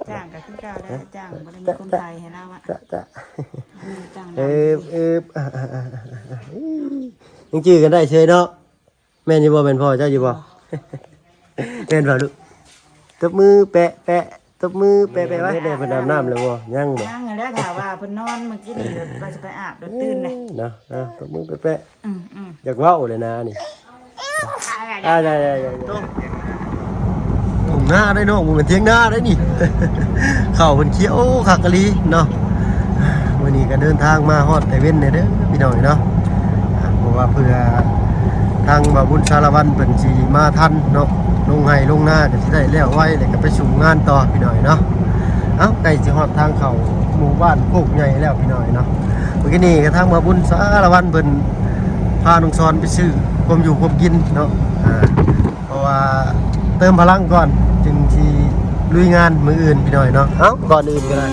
ຈ້າງກໍຄືເກົ່າແຫຼະ ຈ້າງບໍ່ໄດ້ມີຄົນໄທໃຫ້ລາວອະ ຈະ ຈະ ເອີ ຈ້າງດຳ ເອີບ ເອີບ ອ່າ ອ່າ ອ່າ ອ່າ ອ່າ ຍັງຈື່ກັນໄດ້ເຊີຍເນາະ ແມ່ນຢູ່ບໍ່? ແມ່ນພໍ່ເຈົ້າຢູ່ບໍ່? ແມ່ນບໍ່ລູກ? ຕົບມືແປະ ແປະ ຕົບມືແປະ ແປະ ໄວ້ ແມ່ເພິ່ນອາບນ້ຳແລ້ວບໍ່? ຍັງບໍ່? ຍັງແຫຼະ ຖ້າວ່າເພິ່ນນອນມື້ກີ້ນີ້ ວ່າຊິໄປອາບ ດອກຕື່ນເດ້ ເອີ ເນາະ ເນາະ ຕົບມືແປະ ແປະ ອືມໆ ຢາກເວົ້າເລີຍນານີ້ ອ່າ ໄດ້ໆໆໆ ທົ່ງນາໄດ໋ນ້ອງ ບໍ່ແມ່ນຖຽງນາໄດ໋ນີ້ ເຂົ້າເພິ່ນຂຽວຄັກອີ່ຫຼີເນາະ. ມື້ນີ້ກໍເດີນທາງມາຮອດແຕ່ເວັນແດ່ເດີພີ່ນ້ອງເນາະ ເພາະວ່າເພື່ອທາງບ່າວບຸນສາລະວັນເພິ່ນຊິມາທັນເນາະ ລົງໄຮ່ລົງນາກໍຊິໄດ້ແລ້ວໄວ ແລ້ວກໍໄປສູ່ງານຕໍ່ພີ່ນ້ອງເນາະ. ເອົ້າ ໃກ້ຊິຮອດທາງເຂົ້າໝູ່ບ້ານໂຄກໃຫຍ່ແລ້ວພີ່ນ້ອງເນາະ. ມື້ກີ້ນີ້ກໍທາງບ່າວບຸນສາລະວັນເພິ່ນພານ້ອງສອນໄປຊື້ຄວາມຢູ່ຄວາມກິນເນາະ ອ່າ ເພາະວ່າເຕີມພະລັງກ່ອນ ຈຶ່ງຊິລຸຍງານມື້ອື່ນພີ່ນ້ອງເນາະ. ເອົ້າ ກ່ອນອື່ນກໍໄດ້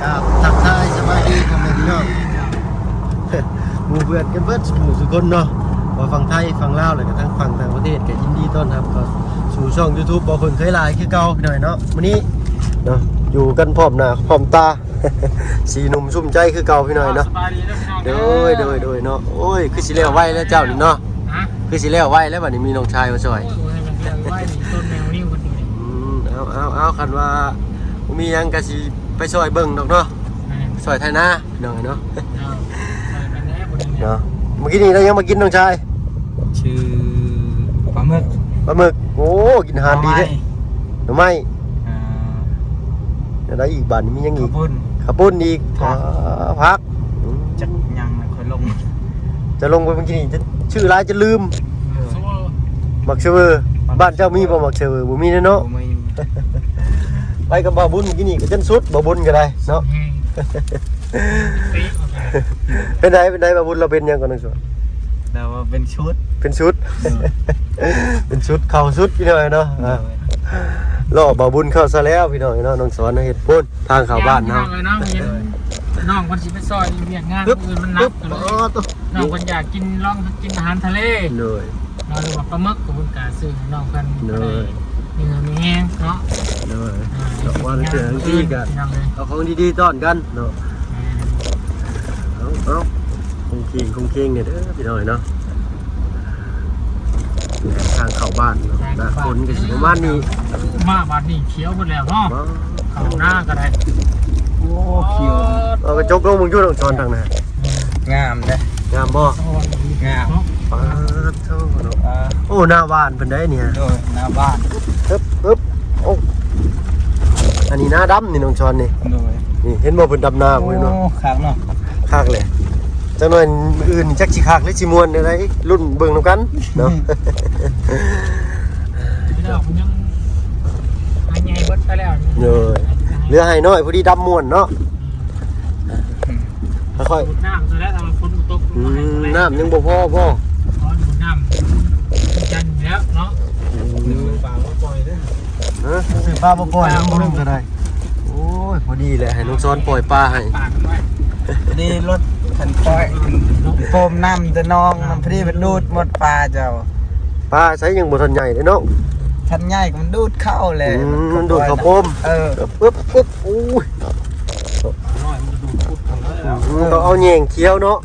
ກາບທັກທາຍສະບາຍດີພໍ່ແມ່ພີ່ນ້ອງ ໝູ່ເພື່ອນກັນເບິດສູ່ຜູ້ສູ່ຄົນເນາະ ວ່າຝັ່ງໄທ ຝັ່ງລາວ ແລ້ວກໍທັງຝັ່ງຕ່າງປະເທດ ກໍຍິນດີຕ້ອນຮັບເຂົ້າສູ່ຊ່ອງ YouTube ບໍ່ເພິ່ງເຄີຍຫຼາຍຄືເກົ່າພີ່ນ້ອງເນາະ. ມື້ນີ້ເນາະ ຢູ່ກັນພ້ອມໜ້າພ້ອມຕາ ສີ່ໜຸ່ມຊຸມໃຈຄືເກົ່າພີ່ນ້ອງເນາະ. ສະບາຍດີເດີພີ່ນ້ອງ ໂດຍ ເດີ ໂດຍ ໂດຍເນາະ. ໂອ້ຍ ຄືຊິແລ້ວໄວແລ້ວເຈົ້ານີ້ເນາະ ຮະ? ຄືຊິແລ້ວໄວແລ້ວ ບັດນີ້ມີນ້ອງຊາຍມາຊ່ອຍ. ໂອ້ຍ ບໍ່ໃຫ້ມັນເລື່ອງໄວນີ້ ຕົ້ນແມວນີ້ມັນ ອືມ ເອົາ ເອົາ ເອົາ ຄັນວ່າບໍ່ມີຫຍັງກໍຊິໄປຊ່ອຍເບິ່ງດອກເນາະ ແມ່ນ ຊ່ອຍໄຖນາ ພີ່ນ້ອງເນາະ ເນາະ. ມື້ກີ້ນີ້ໄດ້ຫຍັງມາກິນນ້ອງຊາຍ? ຊື່ປາໝຶກ ປາໝຶກ. ໂອ້ ກິນອາຫານດີເດ້ ໜໍ່ໄມ້ ໜໍ່ໄມ້ ອ່າ ແນວໃດອີກ? ບາດນີ້ມີຫຍັງອີກ? ເຂົ້າປຸ້ນ ເຂົ້າປຸ້ນອີກ ຜັກ ອ່າ ຜັກ ອືມ ຈັກຫຍັງລະ ຂ້ອຍຫຼົງ ຈະຫຼົງໄປມື້ກີ້ນີ້ ຈະ ຊື່ຫຼາຍຈະລືມ. ເອີ ໝາກເຊີເວີ ບ້ານເຈົ້າມີບໍ່ໝາກເຊີເວີ? ບໍ່ມີເດ້ເນາະ ບໍ່ມີ. ໄປກັບບ່າວບຸນມື້ກີ້ນີ້ກໍຈົນສຸດ ບ່າວບຸນກໍໄດ້ເນາະ. ເປັນໃດ ເປັນໃດ ບ່າວບຸນ ລາວເປັນຫຍັງກ່ອນໜຶ່ງສ່ວນ? ລາວວ່າເປັນຊຸດ ເປັນຊຸດ ເອີ ເປັນຊຸດ ເຂົ້າຊຸດພີ່ນ້ອງເນາະ. ໂດຍ ອ່າ ລໍ້ບ່າວບຸນເຂົ້າຊະແລ້ວພີ່ນ້ອງເນາະ. ນ້ອງສອນເຮັດພຸ້ນ ທາງເຂົ້າບ້ານເຮົາ ພີ່ນ້ອງເອີຍເນາະ. ເຫັນນ້ອງເພິ່ນຊິໄປຊ່ອຍວຽກງານ ປຶບ ມື້ອື່ນມັນໜັກ ປຶບ ກໍເລີຍ ອໍ ໂຕ ນ້ອງເພິ່ນຢາກກິນ ລອງກິນອາຫານທະເລ ໂດຍ ເນາະ ຫຼືວ່າປາໝຶກ ກໍເພິ່ນກະຊື້ໃຫ້ນ້ອງເພິ່ນ ໂດຍ ໄດ້ມີເຫື່ອມີແຮງເນາະ. ໂດຍ ອ່າ ເນາະ ວ່າເທື່ອບາງທີກໍ ພີ່ນ້ອງເອີຍ ເອົາຂອງດີໆຕ້ອນກັນເນາະ. ແມ່ນ ເອົາ ເອົາ ຄົງເຄງຄົງເຄງນີ້ເດີພີ່ນ້ອງເນາະ. ທາງເຂົ້າບ້ານເນາະ ທາງເຂົ້າບ້ານ ໜ້າຝົນກໍຊິປະມານນີ້. ມາບາດນີ້ຂຽວໝົດແລ້ວເນາະ ເຂົ້ານາກໍໄດ້. ໂອ້ ຂຽວ ເອົາກະຈົກລົງເບິ່ງຢູ່ ນ້ອງສອນ ທາງໜ້າ ງາມເດ້. ງາມບໍ່? ງາມ ປາດໂທ້ເນາະ. ອ່າ ໂອ້ ໜ້າບ້ານເພິ່ນໄດ໋ນີ້. ໂດຍ ໜ້າບ້ານ. ຮຶບ ຮຶບ ໂອ້ ອັນນີ້ນາດຳນີ້ ນ້ອງສອນນີ້. ໂດຍ ນີ້ເຫັນບໍ່ ເພິ່ນດຳນາ ໂອ້ ເຫັນບໍ່? ຄັກເນາະ ຄັກເລີຍ. ຈັກໜ້ອຍມື້ອື່ນຈັກຊິຄັກຫຼືຊິມ່ວນແນວໃດ ລຸ້ນເບິ່ງນຳກັນເນາະ. ດອກມັນຍັງ ໄຮ່ໃຫຍ່ເບິດໄປແລ້ວ. ໂດຍ ເຫຼືອໄຮ່ນ້ອຍພໍດີດຳມ່ວນເນາະ. ອືມ ຄ່ອຍ ດູດນ້ຳຊະແລ້ວ ຖ້າວ່າຝົນບໍ່ຕົກ. ອືມ ນ້ຳຍັງບໍ່ພໍບໍ່? ອໍ ດູດນ້ຳຈັນແລ້ວເນາະ. ອືມ ປາມາປ່ອຍເດີ. ຮະ? ຊື້ປາມາປ່ອຍ ມັນບໍ່ລົງກໍໄດ້. ໂອ້ຍ ພໍດີແຫຼະ ໃຫ້ນ້ອງສອນປ່ອຍປາໃຫ້. ປາກັນໄວ້ ນີ້ລົດຄັນປ່ອຍ ໂປມນ້ຳແຕ່ໜອງ ມັນພໍດີໄປດູດໝົດປາເຈົ້າ. ປາໃສຍັງບໍ່ທັນໃຫຍ່ເດ້ນ້ອງ? ຄັນໃຫຍ່ກໍມັນດູດເຂົ້າແຫຼະ. ອືມ ມັນດູດເຂົ້າໂປມ. ເອີ ປຶບ ປຶບ ໂອ້ຍ ນ້ອຍມັນດູດ ອືມ ຕ້ອງເອົາແຍງຂຽວເນາະ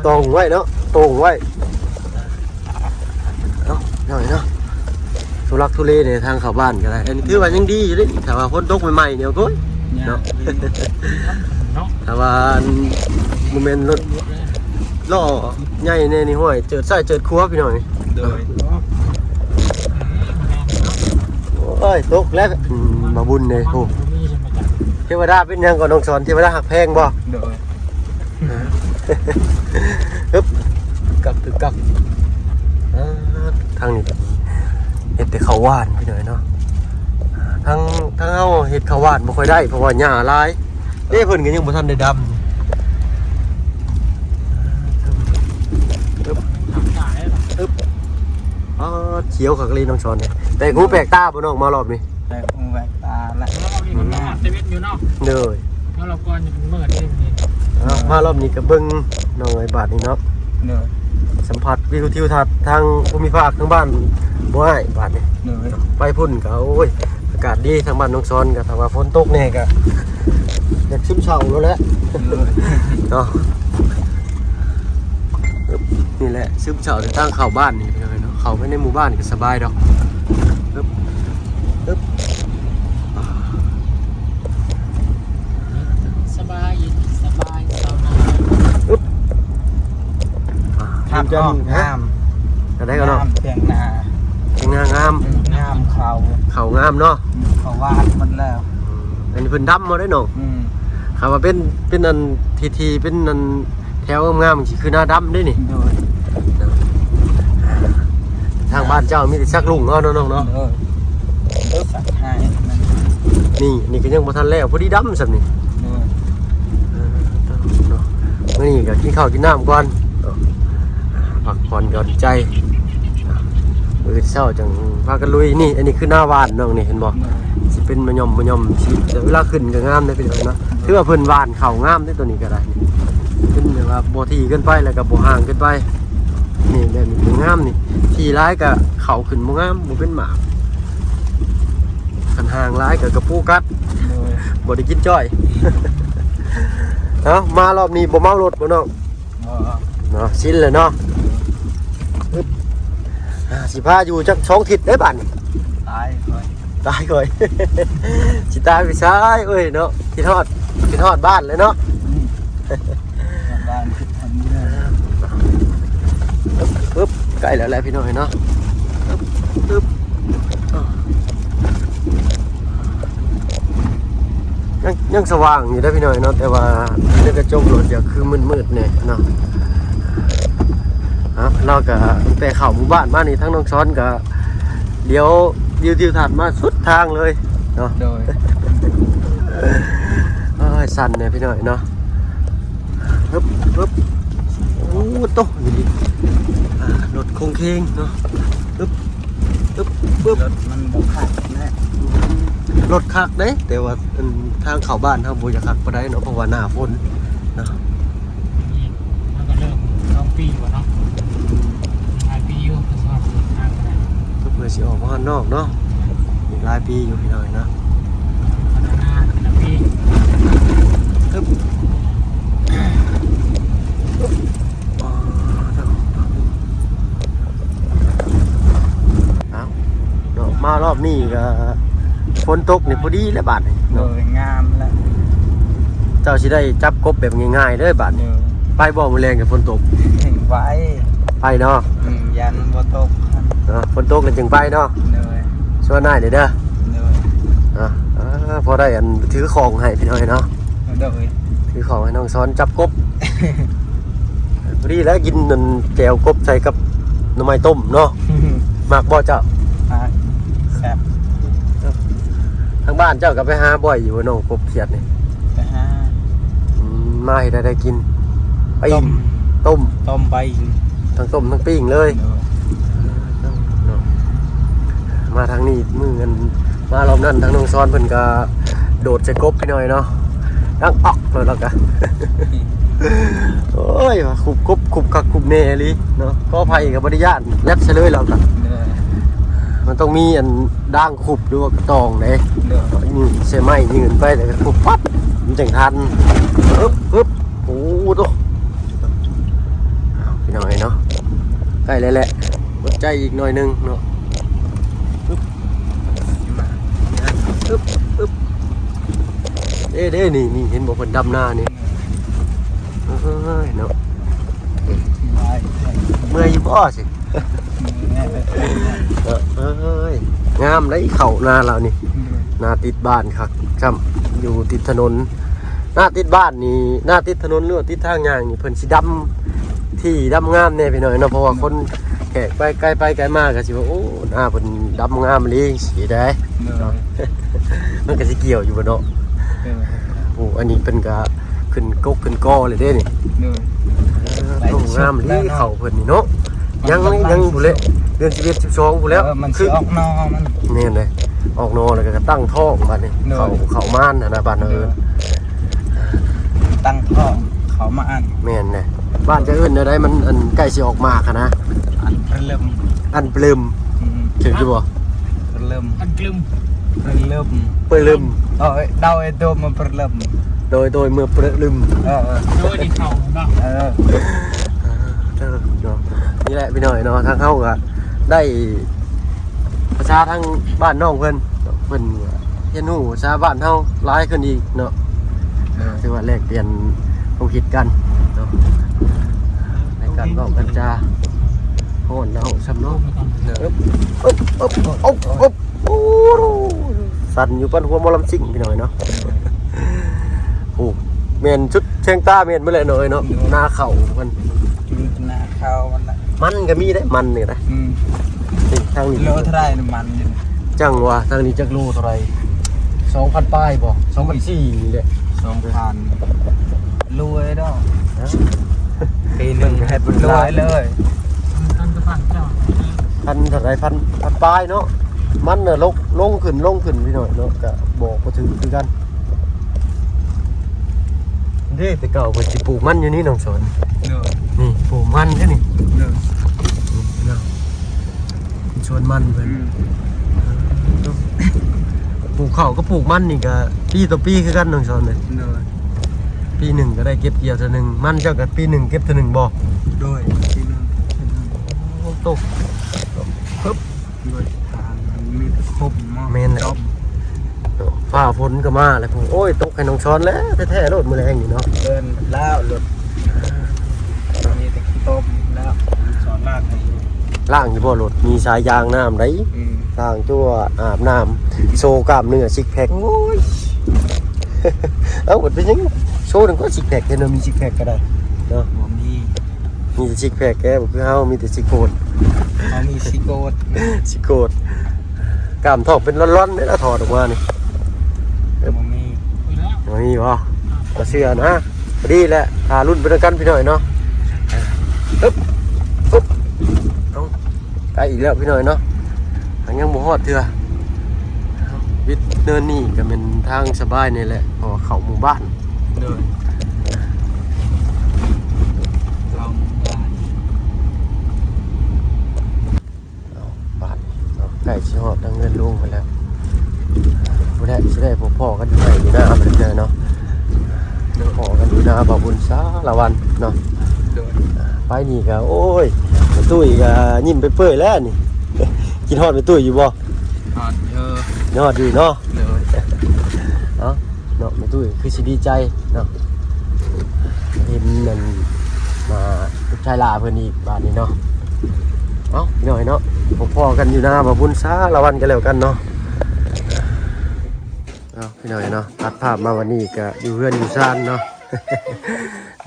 ຕອງໄວ້ເນາະ ໂຕ່ງໄວ້. ເອົາ ໜ້ອຍເນາະ ທຸລັກທຸເລໃນທາງເຂົ້າບ້ານກໍໄດ້. ອັນນີ້ຖືວ່າຍັງດີຢູ່ເດ້ ຖ້າວ່າຝົນຕົກໃໝ່ໆນີ້ ໂອ້ຍ ຍາກ ເນາະ ເນາະ. ຖ້າວ່າບໍ່ແມ່ນລົດລໍ້ໃຫຍ່ແນ່ນີ້ ຫ້ວຍ ເຈີດຊ້າຍເຈີດຂວາພີ່ນ້ອງ. ໂດຍ ໂອ້ຍ ຕົກແລ້ວ. ອືມ ມາບຸນເດ້. ໂອ້ ເທວະດາເປັນຫຍັງກໍ ນ້ອງສອນ? ເທວະດາຮັກແພງບໍ່? ໂດຍ ຮຶບ ກຶກກັກ ກຶກກັກ. ອ່າ ທາງນີ້ກໍເຮັດແຕ່ເຂົ້າຫວານພີ່ນ້ອງເນາະ. ທາງ ທາງເຮົາເຮັດເຂົ້າຫວານບໍ່ຄ່ອຍໄດ້ ເພາະວ່າຫຍ້າຫຼາຍເດ້. ເພິ່ນກໍຍັງບໍ່ທັນໄດ້ດຳ. ຮຶບ ຮຶບ ອໍ ຂຽວຄັກອີ່ຫຼີນ້ອງສອນ. ແປກຫູແປກຕາບໍ່ນ້ອງ ມາຮອບນີ້? ແປກຫູແປກຕາແຫຼະ. ອືມ ເຊເວັນຢູ່ເນາະ. ໂດຍ ມາຮອບກ່ອນ ມື້ນີ້ ມາລອບນີ້ກໍເບິ່ງນ້ອງເອີຍ ບາດນີ້ເນາະ ໂດຍ ສຳຜັດວິວທິວທັດທາງພູມິພາກທາງບ້ານບໍ່ອ້າຍ ບາດນີ້ ໂດຍ ໄປພຸ້ນກໍ ໂອ້ຍ ອາກາດດີ ທາງບ້ານນ້ອງຊອນກໍ ຖ້າວ່າຝົນຕົກແດ່ກໍຢາກຊຶມເສົ້າໂລດແຫຼະ ໂດຍ ເນາະ. ນີ້ແຫຼະຊຶມເສົ້າໃນທາງເຂົ້າບ້ານນີ້ ພີ່ນ້ອງເນາະ ເຂົ້າໄປໃນໝູ່ບ້ານກໍສະບາຍດອກ. ອຶບ ອຶບ ສະບາຍ ສະບາຍ ຊາວນາ ອຶບ ຄັກເນາະ ງາມ ອັນໃດກໍເນາະ ງາມ ຖຽງນາ ຖຽງນາງາມ ອືມ ງາມ ເຂົ້າ ເຂົ້າງາມເນາະ ອືມ ເຂົ້າຫວານໝົດແລ້ວ ອືມ ອັນນີ້ເພິ່ນດຳເອົາໄດ໋ນ້ອງ ອືມ ຄັນວ່າເປັນ ເປັນອັນທີ່ ທີ່ເປັນອັນ ແຖວງາມໆ ຊິຄືນາດຳເດ້ນີ້ ໂດຍ ທາງບ້ານເຈົ້າມີແຕ່ສັກລຸ້ງເນາະ ນ້ອງໆ ເນາະ ໂດຍ ສັກໃຫ້ ນີ້ ນີ້ກໍຍັງບໍ່ທັນແລ້ວ ພໍດີດຳສ່ຳນີ້ ໂດຍ ເອີ ເນາະ ມື້ນີ້ກໍກິນເຂົ້າກິນນ້ຳກ່ອນ ເນາະ ພັກຜ່ອນຢ່ອນໃຈ ມື້ອື່ນເຊົ້າຈັ່ງພາກັນລຸຍ ນີ້ ອັນນີ້ຄືນາຫວ່ານນ້ອງນີ້ ເຫັນບໍ່ ໂດຍ ຊິເປັນມະຫຍ່ອມ ມະຫຍ່ອມ ຊິ ແຕ່ເວລາຂຶ້ນກໍງາມເດ້ ພີ່ນ້ອງເນາະ ຖືວ່າເພິ່ນຫວ່ານເຂົ້າງາມເດ້ ໂຕນີ້ກໍໄດ້ ເປັນແບບວ່າບໍ່ຖີ່ເກີນໄປ ແລ້ວກໍບໍ່ຫ່າງເກີນໄປ ນີ້ແບບນີ້ກໍງາມນີ້ ຖີ່ຫຼາຍກໍເຂົ້າຂຶ້ນບໍ່ງາມ ບໍ່ເປັນໝາກ ຄັນຫ່າງຫຼາຍກໍກະປູກັດ ໂດຍ ບໍ່ໄດ້ກິນຈ້ອຍ ເອົ້າ ມາລອບນີ້ບໍ່ເມົາລົດບໍ່ນ້ອງ? ບໍ່ ເນາະ ຊິນແລ້ວເນາະ ອຶບ ອ່າ ຊິພາຢູ່ຈັກສອງທິດເດ້ບາດນີ້ ຕາຍຂ້ອຍ ຕາຍຂ້ອຍ ຊິຕາຍໄປຊາຍເອີຍເນາະ ຄິດຮອດ ຄິດຮອດບ້ານເລີຍເນາະ ອືມ ບ້ານຄິດຮອດເມືອງ ອຶບ ໃກ້ແລ້ວແຫຼະພີ່ນ້ອງເນາະ ອຶບ ອຶບ ຍັງ ຍັງສະຫວ່າງຢູ່ເດ້ພີ່ນ້ອງເນາະ ແຕ່ວ່າໃນກະຈົກລົດກໍຄືມືດໆແດ່ເນາະ ເອົ້າ ເຮົາກໍຕັ້ງແຕ່ເຂົ້າໝູ່ບ້ານມານີ້ ທາງນ້ອງຊອນກໍຫຼຽວ ວິວທິວທັດມາສຸດທາງເລີຍເນາະ ໂດຍ ໂອ້ຍ ສັ່ນແດ່ພີ່ນ້ອງເນາະ ຮຶບ ຮຶບ ໂອ້ໂຕ ນີ້ ອ່າ ລົດຄົງເຄງເນາະ ຮຶບ ຮຶບ ຮຶບ ລົດມັນບໍ່ຄັກແຫຼະ ລົດຄັກເດ້ ແຕ່ວ່າ ອັນ ທາງເຂົ້າບ້ານເຮົາບໍ່ຢາກຄັກປານໃດເນາະ ເພາະວ່າໜ້າຝົນເນາະ ມັນກໍເລີ່ມສອງປີບໍ່ເນາະ ຫຼາຍປີຢູ່ ເພື່ອຊິຮອດທາງກໍໄດ້ ກໍເພື່ອຊິອອກມາຮອດນອກເນາະ ອີກຫຼາຍປີຢູ່ພີ່ນ້ອງເນາະ ພັດທະນາແຕ່ລະປີ ຮຶບ ອໍ ເອົ້າ ເນາະ ມາລອບນີ້ກໍຝົນຕົກນີ້ພໍດີແລ້ວບາດນີ້ ໂດ ເນາະ ຍ ງາມແລ້ວ ເຈົ້າຊິໄດ້ຈັບກົບແບບງ່າຍໆເດີບາດນີ້ ໂດ ໄປບໍ່ມື້ແລງກັນຝົນຕົກ ໄປ ໄປເນາະ ອືມ ຢ້ານມັນບໍ່ຕົກ ເນາະ ຝົນຕົກແລ້ວຈຶ່ງໄປເນາະ ໂດຍ ຊວນອ້າຍເດີ ໂດຍ ເອົ້າ ເອີ ພໍໄດ້ອັນຖືຂອງໃຫ້ພີ່ນ້ອງເນາະ ໂດຍ ຖືຂອງໃຫ້ນ້ອງຊອນຈັບກົບ ພໍດີແລ້ວກິນອັນແຈ່ວກົບໃສ່ກັບໜໍ່ໄມ້ຕົ້ມເນາະ ມັກບໍ່ເຈົ້າ? ມັກ ແຊບ ທາງບ້ານເຈົ້າກໍໄປຫາບ່ອຍຢູ່ບໍ່ນ້ອງ ກົບຂຽດນີ້? ໄປຫາ ອືມ ມາເຮັດໃຫ້ໄດ້ກິນ ໄປ ຕົ້ມ ຕົ້ມ ຕົ້ມໄປ ທັງຕົ້ມທັງປີ້ງເລີຍ ໂດຍ ເນາະ ມາທາງນີ້ມື້ອັນ ມາລອບນັ້ນທາງນ້ອງຊອນເພິ່ນກໍໂດດໃສ່ກົບພີ່ນ້ອງເນາະ ດັງອອກໂລດ ແລ້ວກໍ ໂອ້ຍ ວ່າຂຸບກົບ ຂຸບຄັກຂຸບແນ່ອີ່ຫຼີເນາະ ກໍໄຜກໍບໍ່ໄດ້ຢ້ານ ແລັບໃສ່ເລີຍ ແລ້ວກໍ ໂດຍ ມັນຕ້ອງມີອັນດ້າງຂຸບ ຫຼືວ່າກະຕອງເດ້ ໂດຍ ນີ້ໃຊ້ໄມ້ຍື່ນໄປ ແລ້ວກໍຂຸບປັບ ມັນຈັ່ງທັນ ປຶບ ປຶບ ໂອ້ໂຕ ເອົາ ພີ່ນ້ອງເອີຍເນາະ ໃກ້ແລ້ວແຫຼະ ອົດໃຈອີກໜ້ອຍໜຶ່ງເນາະ ປຶບ ປຶບ ປຶບ ເດ້ ເດ້ ນີ້ ນີ້ ເຫັນບໍ່ ເພິ່ນດຳນານີ້ ເອີຍເນາະ ເມື່ອຍຢູ່ບໍ່ຊິ ເອີຍ ງາມເດ້ເຂົ້ານາລາວນີ້ ນາຕິດບ້ານຄັກຊ້ຳ ຢູ່ຕິດຖະໜົນ ນາຕິດບ້ານນີ້ ນາຕິດຖະໜົນ ຫຼືວ່າຕິດທາງຍ່າງນີ້ ເພິ່ນຊິດຳ ທີ່ດຳງາມແດ່ພີ່ນ້ອງເນາະ ເພາະວ່າຄົນແຂກໄປ ໄກໄປໄກມາກໍຊິວ່າ ໂອ້ ນາເພິ່ນດຳງາມອີ່ຫຼີ ຊິໄດ້ ໂດຍ ເນາະ ມັນກໍຊິກ່ຽວຢູ່ບໍ່ເນາະ ໂດຍ ໂອ້ ອັນນີ້ເພິ່ນກໍຂຶ້ນກົກຂຶ້ນກໍເລີຍເດ້ນີ້ ໂດຍ ເອີ ງາມອີ່ຫຼີເຂົ້າເພິ່ນນີ້ເນາະ ຍັງ ຍັງພຸ້ນແຫຼະ ເດືອນສິບເອັດ ສິບສອງພຸ້ນແລ້ວ ເອີ ມັນຊິອອກໜໍ່ມັນ ແມ່ນເດ້ ອອກໜໍ່ແລ້ວກໍຕັ້ງທ້ອງບາດນີ້ ໂດຍ ເຂົ້າ ເຂົ້າມານຫັ້ນນະ ບ້ານເຮົາເອີ້ນ ໂດຍ ຕັ້ງທ້ອງເຂົ້ ມາອັນ ແມ່ນແຫຼະ. ບ້ານຈະເອີ້ນແນວໃດ ມັນອັນໃກ້ຊິອອກໝາກຫັ້ນນະ? ອັນປະເລິມ ອັນປະເລິມ ອືມ ຖືກຢູ່ບໍ່? ປະເລິມ ອັນກລຶມ ປະເລິມ ປະເລິມ ໂດຍ ໂດຍ ໂດຍ ເມືອປະເລິມ ໂດຍ ໂດຍ ເມືອປະເລິມ ເອີ ໂດຍ ທີ່ເຂົາເນາະ ເອີ ເອີ ເນາະ ນີ້ແຫຼະພີ່ນ້ອງເນາະ ທາງເຮົາກໍໄດ້ ພາສາທາງບ້ານນ້ອງເພິ່ນ ເພິ່ນຮຽນຮູ້ພາສາບ້ານເຮົາຫຼາຍຂຶ້ນອີກເນາະ ເອີ ຖືວ່າແລກປ່ຽນຄວາມຄິດກັນເນາະ ໃນການເວົ້າກັນຈາ ຮ້ອນເນາະ ຊ້ຳເນາະ ເອີ ອຶບ ອຶບ ອຶບ ອຶບ ໂອ້ ສັ່ນຢູ່ປານຫົວໝໍລຳຊິງ ພີ່ນ້ອງເນາະ ໂອ້ ແມ່ນສຸດແຂງຕາແມ່ນໝົດແຫຼະເນາະ ເອີຍເນາະ ໂດຍ ນາເຂົ້າມັນ ນາເຂົ້າມັນນະ ມັນກໍມີເດ້ ມັນນີ້ນະ ອືມ ນີ້ທາງນີ້ໂລເທົ່າໃດມັນນີ້ ຈັ່ງວ່າທາງນີ້ຈັກໂລເທົ່າໃດ ສອງພັນປາຍບໍ່ ສອງພັນສີ່ນີ້ແຫຼະ ສອງພັນ ລວຍດອກ ຮະ ປີໜຶ່ງໃຫ້ເພິ່ນລວຍເລີຍ ພັນເທົ່າໃດ ພັນ ພັນປາຍເນາະ ມັນນະລົງ ລົງຂຶ້ນ ລົງຂຶ້ນ ພີ່ນ້ອງເນາະ ກະບອກບໍ່ຖືກຄືກັນ ເດ້ ແຕ່ເກົ່າເພິ່ນຊິປູກມັນຢູ່ນີ້ ນ້ອງສອນ ໂດຍ ນີ້ປູກມັນເດ້ນີ້ ໂດຍ ນີ້ເນາະ ເປັນສວນມັນເພິ່ນ ອືມ ເອີ ປູກເຂົ້າກັບປູກມັນນີ້ກະປີຕໍ່ປີຄືກັນ ນ້ອງສອນເອີຍ ໂດຍ ປີໜຶ່ງກໍໄດ້ເກັບກ່ຽວເທື່ອໜຶ່ງ ມັນເຈົ້າກໍປີໜຶ່ງເກັບເທື່ອໜຶ່ງບໍ່? ໂດຍ ປີໜຶ່ງເກັບເທື່ອໜຶ່ງ ໂອ້ ໂຕ ຮຶບ ໂດຍ ທາງມັນມີແຕ່ຄົມເນາະ ແມ່ນແຫຼະ ຈົມ ຟ້າຝົນກໍມາແລ້ວ ໂອ້ຍ ຕົກໃຫ້ນ້ອງສອນແລ້ວແທ້ໆໂລດມື້ແລງນີ້ເນາະ ເອີ້ນແລ້ວໂລດ ມີແຕ່ຂີ້ຕົມແລ້ວ ສອນລ້າງໃຫ້ຢູ່ ລ້າງຢູ່ບໍ່ໂລດ ມີສາຍຢາງນ້ຳໃດ ອືມ ລ້າງຕົວ ອາບນ້ຳ ໂຊກ້າມເນື້ອຊິກແພັກ ໂອ້ຍ ເອົ້າ ມັນເປັນຫຍັງ ໂຊນັ້ນກໍຊິກແພັກ ເຫັນວ່າມີຊິກແພັກກໍໄດ້ເນາະ ບໍ່ມີ ມີແຕ່ຊິກແພັກແກ ບໍ່ຄືເຮົາ ມີແຕ່ຊິໂກດ ເຮົາມີຊິໂກດ ຊິໂກດ ກ້າມທ້ອງເປັນລອນໆເດ້ລະ ຖອດອອກມານີ້ ບໍ່ມີ ບໍ່ມີບໍ່? ບໍ່ເຊື່ອນະ ພໍດີແຫຼະ ຖ້າລຸ້ນໄປນຳກັນພີ່ນ້ອງເນາະ ຮຶບ ຮຶບ ເອົ້າ ໄກອີກແລ້ວພີ່ນ້ອງເນາະ ຍັງບໍ່ຮອດເທື່ອ ວິດເນີນນີ້ກໍແມ່ນທາງສະບາຍນີ້ແຫຼະ ເພາະວ່າເຂົ້າໝູ່ບ້ານ ໂດຍ ເຂົ້າໝູ່ບ້ານ ເອົາ ບາດເນາະ ໃກ້ຊິຮອດທາງເຮືອນລຸງພຸ້ນແລ້ວ ພຸ້ນແຫຼະ ຊິໄດ້ພໍ້ກັນຢູ່ໄຮ່ຢູ່ນາພຸ້ນແຫຼະເນາະ ພໍ້ກັນຢູ່ນາບ່າວບຸນສາລະວັນເນາະ ໂດຍ ໄປນີ້ກໍ ໂອ້ຍ ຕຸ້ຍກໍຍິ້ມເປີຍໆແລ້ວນີ້ ຄິດຮອດແມ່ຕຸ້ຍຢູ່ບໍ່? ຮອດຢູ່ ຮອດຢູ່ເນາະ ໂດຍ ເອົ້າ ເນາະ ແມ່ຕຸ້ຍຄືຊິດີໃຈເນາະ ເຫັນນັ້ນ ມາລູກຊາຍຫຼ້າເພິ່ນອີກບາດນີ້ເນາະ ເອົ້າ ພີ່ນ້ອງເນາະ ພໍ້ກັນຢູ່ນາບ່າວບຸນສາລະວັນກັນແລ້ວກັນເນາະ ເອົາ ພີ່ນ້ອງເນາະ ຕັດພາບມາວັນນີ້ກະຢູ່ເຮືອນຢູ່ຊານເນາະ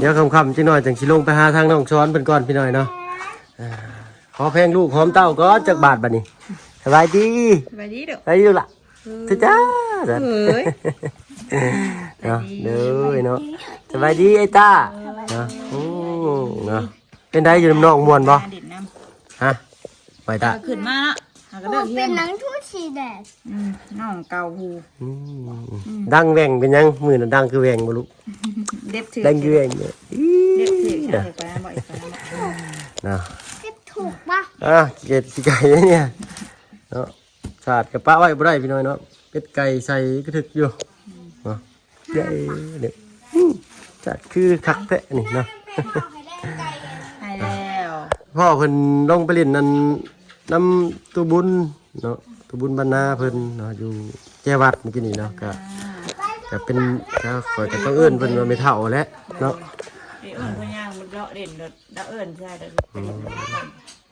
ດຽວຄ່ຳໆຈັກໜ້ອຍຈັ່ງຊິລົງໄປຫາທາງນ້ອງສອນເພິ່ນກ່ອນ ພີ່ນ້ອງເນາະ ຂໍແພງລູກຫອມເຕົ້າກ່ອນຈັກບາດບາດນີ້ ສະບາຍດີ ສະບາຍດີລູກ ສະບາຍດີລູກຫຼ້າ ເອີ ຈ້າ ເອີຍ ເນາະ ສະບາຍດີ ເດີເນາະ ສະບາຍດີໄອ້ຕາ ເນາະ ໂອ້ ເນາະ ເປັນໃດຢູ່ນຳນ້ອງມ່ວນບໍ່? ຮະ ໄປຕາ ເອີ ຂຶ້ນມາເນາະ ຫາກໍເລີກຮຽນ ເປັນຫຍັງຄືຊິແດດ ອືມ ນ້ອງເກົ່າຜູ້ ອືມ ອືມ ດັງແຫວ່ງເປັນຫຍັງ? ມື້ນັ້ນດັງຄືແຫວ່ງບໍ່ລູກ? ເດັບຖືກ ດັງຄືແຫວ່ງເນາະ ເດັບຖືກ ເອີ ໄປນຳບໍ່ ໄປນຳບໍ່ ເນາະ ເກັບຖືກບໍ່? ອ່າ ເກັບຂີ້ໄກ່ເນຍ ເນາະ ສາດກໍປະໄວ້ບໍ່ໄດ້ພີ່ນ້ອງເນາະ ເປັດໄກ່ໃສ່ກະທຶກຢູ່ເນາະ ໃຫຍ່ເດ້ ອືມ ຈັດຄືຄັກແທ້ນີ້ເນາະ ໃຫ້ແລ້ວ ພໍ່ເພິ່ນລົງໄປຫຼິ້ນນັ້ນນຳຕູ້ບຸນເນາະ ຕູ້ບຸນບັນນາເພິ່ນເນາະ ຢູ່ແຈວັດມື້ກີ້ນີ້ເນາະ ກະ ກະເປັນ ກະຂ້ອຍກະຕ້ອງເອີ້ນເພິ່ນວ່າແມ່ເຖົ້າແຫຼະເນາະ ເອີ້ນເພິ່ນຍ່າງເລາະຫຼິ້ນ ລະເອີ້ນໃສ່ ອືມ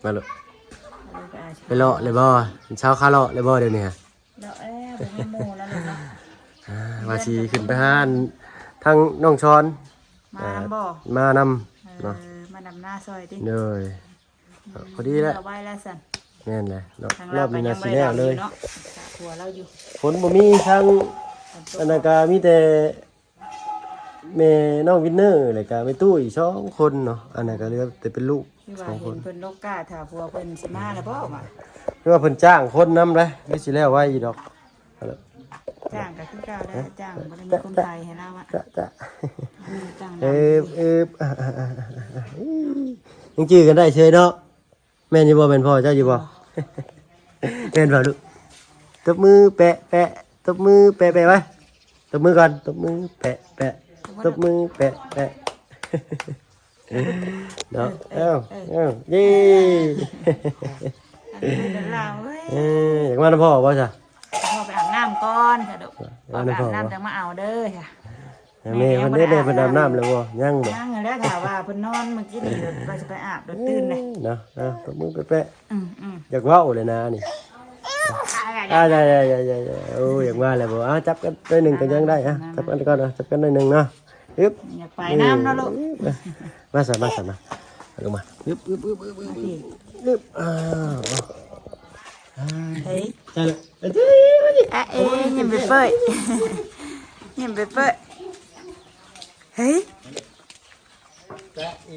ມາໂລດ ໄປເລາະເລີຍບໍ່? ເຊົ້າຄາເລາະເລີຍບໍ່ດຽວນີ້? ເລາະແລ້ວ ບໍ່ມີໝູ່ແລ້ວເນາະ ອ່າ ວ່າຊິຂຶ້ນໄປຫາທາງນ້ອງຊອນ ມານຳບໍ່? ມານຳ ເອີ ເນາະ ມາດຳນາຊ່ອຍຕິ ໂດຍ ອືມ ພໍດີແຫຼະ ໄວແລ້ວຊັ້ນ ແມ່ນແຫຼະເນາະ ທາງລາວ ຮອບນີ້ໜ້າຊິແລ້ວເລີຍ ກໍຍັງບໍ່ໄດ້ດຳຢູ່ເນາະ ຜົນບໍ່ມີ ທາງ ອັນນັ້ນກໍມີແຕ່ ແມ່ນ້ອງວິນເນີ ແລ້ວກະແມ່ຕຸ້ຍ ສອງຄົນເນາະ ອັນນັ້ນກະເຫຼືອແຕ່ເປັນລູກ ຄືວ່າສອງຄົນ ເຫັນເພິ່ນລົກກ້າຖ້າຜົວເພິ່ນຊິມາແລ້ວບໍ່ວ່າ ຄືວ່າເພິ່ນຈ້າງຄົນນຳໄດ໋ ຄືຊິແລ້ວໄວຢູ່ດອກ ເອົາລະ ຈ້າງກໍຄືເກົ່າແຫຼະ ຈ້າງບໍ່ໄດ້ມີຄົນໄທໃຫ້ລາວອະ ຈະ ຈະ ຈ້າງດຳ ເອີບ ເອີບ ອ່າ ອ່າ ອ່າ ອ່າ ອ່າ ຍັງຈື່ກັນໄດ້ເຊີຍເນາະ. ແມ່ນຢູ່ບໍ່? ແມ່ນພໍ່ເຈົ້າຢູ່ບໍ່? ແມ່ນບໍ່ລູກ? ຕົບມືແປະແປະ ຕົບມືແປະແປະ ໄວ້ ຕົບມືກ່ອນ ຕົບມືແປະແປະ ຕົບມືແປະແປະ ເນາະ. ເອີ ເອີ ເອີ ເອີ ເອີ ເຢ້ ອັນນີ້ເປັນລາວເວີຍ ເອີ ຢາກມານຳພໍ່ບໍ່ຊະ? ພໍ່ໄປອາບນ້ຳກ່ອນຊະລູກ ມານຳພໍ່ ອາບນ້ຳຈັ່ງມາເອົາເດີຊະ. ແມ່ເພິ່ນເດ້ ແມ່ເພິ່ນອາບນ້ຳແລ້ວບໍ່? ຍັງບໍ່? ຍັງແຫຼະ ຖ້າວ່າເພິ່ນນອນມື້ກີ້ນີ້ ວ່າຊິໄປອາບ ຕື່ນເດ້ເນາະ. ເອີ ຕົບມືແປະໆ ອືມໆ ຢາກເວົ້າເລີຍນະນີ້. ອາ ຢາ ຢາ ຢາ ໂອ້ ຢາກມາແລ້ວບໍ່? ເອົາ ຈັບກັນໜ້ອຍໜຶ່ງກໍຍັງໄດ້ ອາ ຈັບກັນກ່ອນ ຈັບກັນໜ້ອຍໜຶ່ງເນາະ. ອຶບ ຢາກໄປນຳເນາະລູກ ມາຊະ ມາຊະ ມາ ລົງມາ ອຶບ ອຶບ ອຶບ ອຶບ ອຶບ ອ່າ ເຮີ້ຍ ໃສ່ເລີຍ ອະເອີຍ ຍິ້ມເປີຍໆ ຍິ້ມເປີຍໆ ເຮີ້ຍ ຈະເອ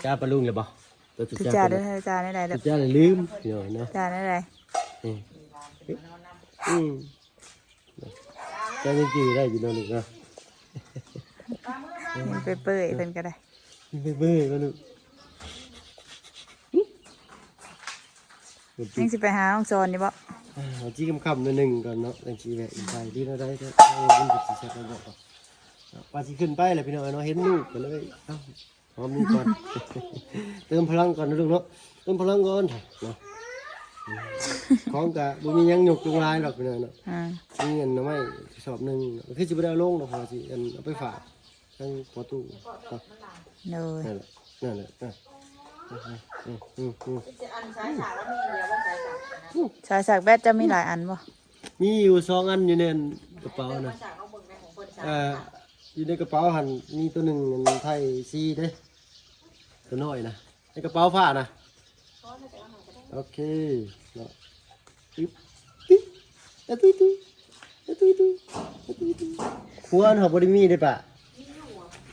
ຈາປະລຸງແລ້ວບໍ່? ຈາເດີ ຈາແນວໃດເດີ? ຈາລືມ ພີ່ນ້ອງເນາະ ຈາແນວໃດ? ອືມ ອືມ ເຈົ້າຍັງຈື່ໄດ້ຢູ່ເນາະລູກເນາະ. ຍິ້ມເປີຍໆ ເພິ່ນກໍໄດ້ ຍິ້ມເປີຍໆ ເນາະລູກ. ຍັງຊິໄປຫານ້ອງສອນຢູ່ບໍ່? ອ່າ ຊິຄ່ຳໆ ໜ້ອຍໜຶ່ງກ່ອນເນາະ ຈັ່ງຊິແວະໄປ. ດີແນວໃດກໍ ເອີ ມັນກໍຊິແຊບແລ້ວເນາະ ວ່າຊິຂຶ້ນໄປແລ້ວ ພີ່ນ້ອງເນາະ ເຫັນລູກກໍເລີຍ ເອົ້າ ຫອມນີ້ກ່ອນ ເຕີມພະລັງກ່ອນນະລູກເນາະ ເຕີມພະລັງກ່ອນເນາະ. ຂອງກະບໍ່ມີຫຍັງຍົກລົງຫຼາຍດອກພີ່ນ້ອງເນາະ ອ່າ ມີອັນໜໍ່ໄມ້ກະສອບໜຶ່ງ ຄືຊິບໍ່ໄດ້ເອົາລົງດອກ ເພາະວ່າຊິອັນເອົາໄປຝາກທາງພໍ່ຕູ້ເນາະ. ໂດຍ ນັ້ນແຫຼະ ນັ້ນແຫຼະ ອ່ະ ອືມ ອືມ ອືມ ອືມ ອືມ ສາຍສາກແບດເຈົ້າມີຫຼາຍອັນບໍ່? ມີຢູ່ສອງອັນຢູ່ໃນອັນກະເປົານະ ເອີ ຢູ່ໃນກະເປົາຫັ້ນມີໂຕໜຶ່ງອັນໄທຊີເດ້ ໂຕນ້ອຍນະ ໃນກະເປົາຜ້ານະ. ໂອເຄເນາະ ຕຶບ ຕຶບ ອະຕຸ້ຍຕຸ້ຍ ອະຕຸ້ຍຕຸ້ຍ ອະຕຸ້ຍຕຸ້ຍ. ຄົວເຮົາບໍ່ໄດ້ມີເດ້ປະ.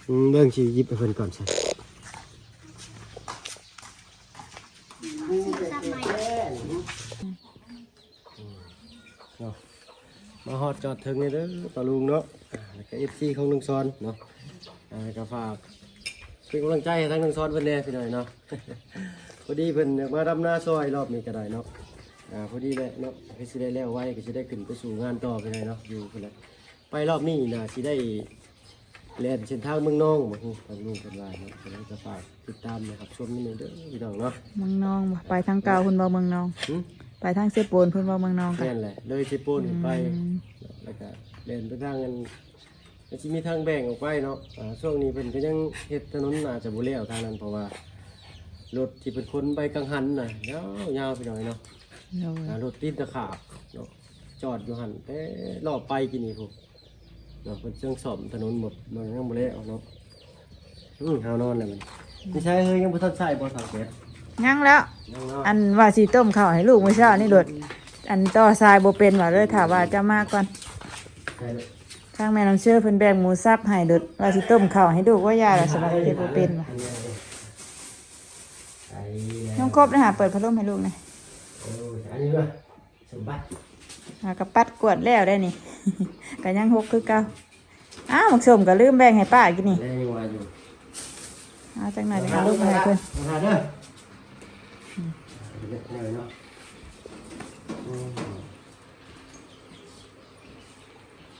ອືມ ເບິ່ງຊິຫຍິບໃຫ້ເພິ່ນກ່ອນຊະ. ເນາະ ມາຮອດຈອດເຖິງນີ້ເດີປ້າລຸງເນາະ ອ່າ ແລ້ວກະເອັຟຊີຂອງນ້ອງສອນເນາະ ອ່າ ກະຝາກເປັນກຳລັງໃຈໃຫ້ທາງນ້ອງສອນເພິ່ນແດ່ພີ່ນ້ອງເນາະ. ພໍດີເພິ່ນຢາກມາດຳນາຊ່ອຍ ຮອບນີ້ກະໄດ້ເນາະ ອ່າ ພໍດີແຫຼະເນາະ ຄືຊິໄດ້ແລ້ວໄວ ກະຊິໄດ້ຂຶ້ນໄປສູ້ງານຕໍ່ພີ່ນ້ອງເນາະ ຢູ່ພຸ້ນແຫຼະ. ໄປຮອບນີ້ນະ ຊິໄດ້ແລ່ນເສັ້ນທາງເມືອງນອງບໍ່? ທາງລຸງເພິ່ນວ່າເນາະ ກໍເລີຍຈະຝາກຕິດຕາມ ແລະ ຮັບຊົມນຳເດີພີ່ນ້ອງເນາະ. ເມືອງນອງບໍ່? ໄປທາງເກົ່າພຸ້ນບໍ່ເມືອງນອງ? ຫື? ໄປທາງເຊໂປນພຸ້ນບໍ່ເມືອງນອງ? ແມ່ນແຫຼະ ເລີຍເຊໂປນຂຶ້ນໄປ ອືມ ແລ້ວກະແລ່ນໄປທາງອັນ ມັນຊິມີທາງແບ່ງອອກໄປເນາະ. ອ່າ ຊ່ວງນີ້ເພິ່ນກໍຍັງເຮັດຖະໜົນ ອາດຈະບໍ່ແລ້ວທາງນັ້ນ ເພາະວ່າລົດທີ່ເພິ່ນຂົນໄປກັງຫັນນະ ຍາວໆ ພີ່ນ້ອງເນາະ. ໂດຍ ອ່າ ລົດຕີນຕະຂາບເນາະ ຈອດຢູ່ຫັ້ນແຕ່ລອບໄປກີ້ນີ້ພຸ້ນເນາະ. ເພິ່ນເຊິ່ງສ້ອມຖະໜົນໝົດ ມັນຍັງບໍ່ແລ້ວເນາະ. ອື ເຮົານອນແລ້ວມັນ ອືມ ນີ້ໃຊ້ເຮີຍ ຍັງບໍ່ທັນໃຊ້ບໍ່? ສັງເກດ ຍັງແລ້ວ ຍັງເນາະ. ອັນວ່າຊິຕົ້ມເຂົ້າໃຫ້ລູກມື້ເຊົ້ານີ້ໂລດ ອັນຕໍ່ສາຍບໍ່ເປັນວ່າ ເລີຍຖ້າວ່າເຈົ້າມາກ່ອນ ໃສ່ໂລດ. ທາງແມ່ນ້ອງເຊີເພິ່ນແບ່ງໝູສັບໃຫ້ໂລດ ວ່າຊິຕົ້ມເຂົ້າໃຫ້ລູກ ວ່າຢ່າລະ ສະບາຍເຮັດບໍ່ເປັນວ່າ. ນ້ອງຄົບໄດ້ຫາເປີດພັດລົມໃຫ້ລູກແດ່. ໂອ້ຍ ອັນນີ້ເນາະ ສົມບັດ ຫາກະປັດກວດແລ້ວໄດ໋ນີ້ ກະຍັງຫົກຄືເກົ່າ. ອ້າວ ໝາກສົ້ມກະລືມແບ່ງໃຫ້ປ້າກິນນີ້ ແລ້ວຍັງວ່າຢູ່. ເອົາຈັກໜ້ອຍໄປຫາລູກໃຫ້ເພິ່ນ ຫາເດີ ອືມ ເນາະ. ອືມ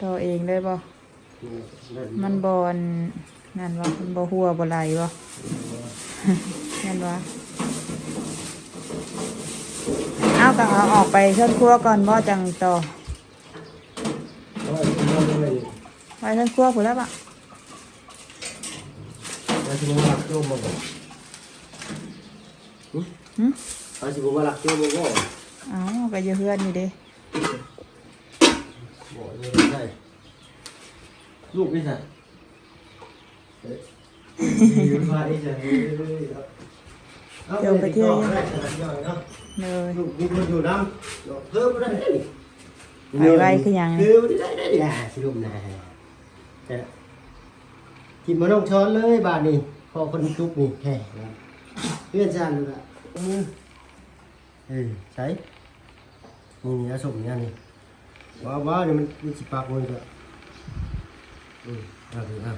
ຕໍ່ເອງໄດ້ບໍ່? ອືມ ໄດ້ຢູ່ ມັນບໍ່ອັນນັ້ນບໍ່? ມັນບໍ່ຮົ່ວບໍ່ໄຫຼບໍ່? ແມ່ນບໍ່? ເອົາ ກໍເອົາອອກໄປເຮືອນຄົວກ່ອນບໍ່ ຈັ່ງຕໍ່? ເອົາໄວ້ເຮືອນຄົວພຸ້ນແລ້ວບໍ່? ວ່າຊິບໍ່ມາລັກໂຈມບໍ່? ຫຶ? ຫຶ? ວ່າຊິບໍ່ມາລັກໂຈມບໍ່? ເອົ້າ ກໍຢູ່ເຮືອນນີ້ເດ້. ບໍ່ ຢູ່ໃສ? ລູກຢູ່ໃສ? ເອີ ຢູ່ໃສ? ເອີ ເອົາ ເດີນໄປທ່ຽວຢູ່ ເດີ ລູກມີຄົນຢູ່ນຳ ເນາະ ເພີ່ມບໍ່ໄດ້ເດ້ນີ້ ໄປໄວຄືຫຍັງນີ້ ເອີ ບໍ່ໄດ້ໄດ້ນີ້ ຊິລົມນະ ເອີ ກິນມານ້ອງຊ້ອນເລີຍບາດນີ້ ພໍຄົນຈຸກນີ້ແທ້ ເພື່ອນຊັ້ນລະ ເອີ ໃສ? ນີ້ ນີ້ ເອົາສົ້ມນີ້ ອັນນີ້ ວ້າວໆ ນີ້ມັນ ມັນຊິປັກມັນກະ ອືມ ເອົາ ເອົາ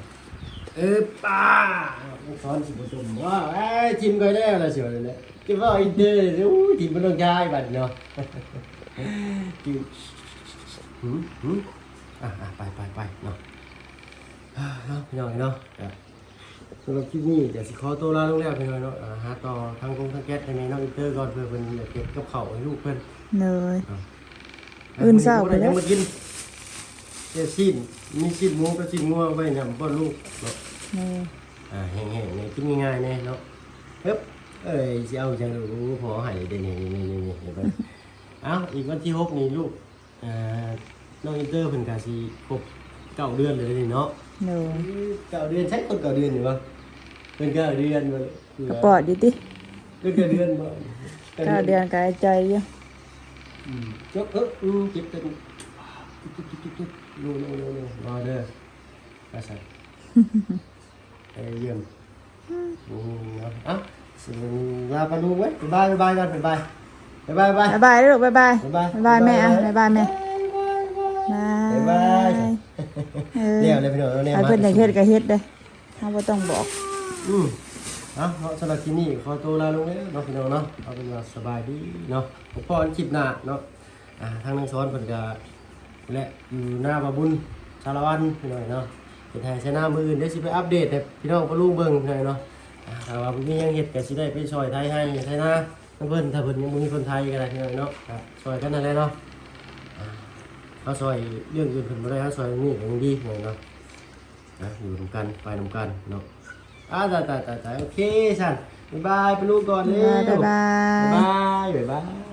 ເອີ ປ້າ ມັນຊ້ອນຊິບໍ່ຕົມ ວ້າວ ເອີຍ ຖິ້ມຂ້ອຍແລ້ວລະ ຊິວ່າແລ້ວ ຈະເວົ້າອີກເດີ ໂອ້ຍ ຖິ້ມບໍ່ລົງຈາຍບາດນີ້ເນາະ ຕື່ມ ຫືມ ຫືມ ອ່ະ ອ່ະ ໄປ ໄປ ໄປເນາະ ອ່າ ເນາະ ພີ່ນ້ອງເນາະ ກະ ສຳລັບຄລິບນີ້ກະຊິຂໍໂຕລາລົງແລ້ວ ພີ່ນ້ອງເນາະ ອ່າ ຫາຕໍ່ທາງກົງທາງແກັດໃຫ້ແມ່ນ້ອງອິນເຕີກ່ອນ ເພື່ອເພິ່ນຢາກເກັບກັບເຂົ້າໃຫ້ລູກເພິ່ນ ໂດຍ ອ່າ ອື່ນເຊົ້າພຸ້ນແຫຼະ ຍັງບໍ່ກິນ ແຕ່ຊີ້ນ ມີຊີ້ນໝູກັບຊີ້ນງົວໄວ້ນຳປ້ອນລູກເນາະ ໂດຍ ອ່າ ແຫ້ງໆ ກິນງ່າຍໆ ແດ່ເນາະ ເອີບ ເອີຍ ຊິເອົາຫຍັງ ໂອ້ ພໍ່ໃຫ້ເດ້ນີ້ ນີ້ໆ ເຫັນບໍ່ ເອົ້າ ອີກວັນທີຫົກນີ້ລູກ ອ່າ ນ້ອງອິນເຕີເພິ່ນກະຊິຄົບເກົ້າເດືອນແລ້ວເດ້ເນາະ ໂດຍ ເກົ້າເດືອນ ໃຊ້ຄົບເກົ້າເດືອນຢູ່ບໍ່ ເພິ່ນເກົ້າເດືອນບໍ່ ກະປອດຢູ່ຕິ ເພິ່ນເກົ້າເດືອນບໍ່ ເກົ້າເດືອນກະໃຈຢູ່ ອືມ ຈົກເອີ ອືມ ເຈັບເຕັມ ໂນ ໂນ ໂນ ໂນ ບໍ່ເດີ ວ່າຊັ້ນ ໄປຢ້ຽມ ອືມ ເນາະ ເອົ້າ ລາປາລຸງເວີຍ ບາຍບາຍ ບາຍບາຍກ່ອນ ບາຍບາຍ ບາຍບາຍ ບາຍບາຍລູກ ບາຍບາຍ ບາຍບາຍແມ່ ອ່ະ ບາຍບາຍແມ່ ບາຍບາຍ ບາຍບາຍ ເອີ ແລ້ວແລ້ວພີ່ນ້ອງ ແນວໃຫ້ເພິ່ນຢາກເຮັດກະເຮັດເດ້ ເຮົາບໍ່ຕ້ອງບອກ ອືມ ເອົ້າ ເນາະ ສຳລັບຄລິບນີ້ຂໍໂຕລາລົງແລ້ວເນາະ ພີ່ນ້ອງເນາະ ເອົາເປັນວ່າສະບາຍດີເນາະ ພົບກັນຄລິບໜ້າເນາະ ອ່າ ທາງນາງສອນເພິ່ນກະ ແລະ ຢູ່ນາບ່າວບຸນ ສາລະວັນ ພີ່ນ້ອງເນາະ ເຮັດໄຮ່ໄຖນາ ມື້ອື່ນດຽວຊິໄປອັບເດດໃຫ້ພີ່ນ້ອງປ້າລຸງເບິ່ງ ພີ່ນ້ອງເນາະ ອ່າ ຖ້າວ່າບໍ່ມີຫຍັງເຮັດກະຊິໄດ້ໄປຊ່ອຍໄຖໄຮ່ໄຖນານຳເພິ່ນ ຖ້າເພິ່ນຍັງບໍ່ມີຄົນໄຖກະໄດ້ ພີ່ນ້ອງເນາະ ກະຊ່ອຍກັນນັ້ນແຫຼະເນາະ ອ່າ ເຮົາຊ່ອຍເລື່ອງອື່ນເພິ່ນບໍ່ໄດ້ ເຮົາຊ່ອຍເລື່ອງນີ້ກະຍັງດີ ພີ່ນ້ອງເນາະ ອ່ະ ຢູ່ນຳກັນ ໄປນຳກັນເນາະ ອ່າ ຕາຍໆໆ ໂອເຄຊັ້ນ ບາຍບາຍປ້າລຸງກ່ອນເດີ ບາຍບາຍ ບາຍບາຍ ບາຍບາຍ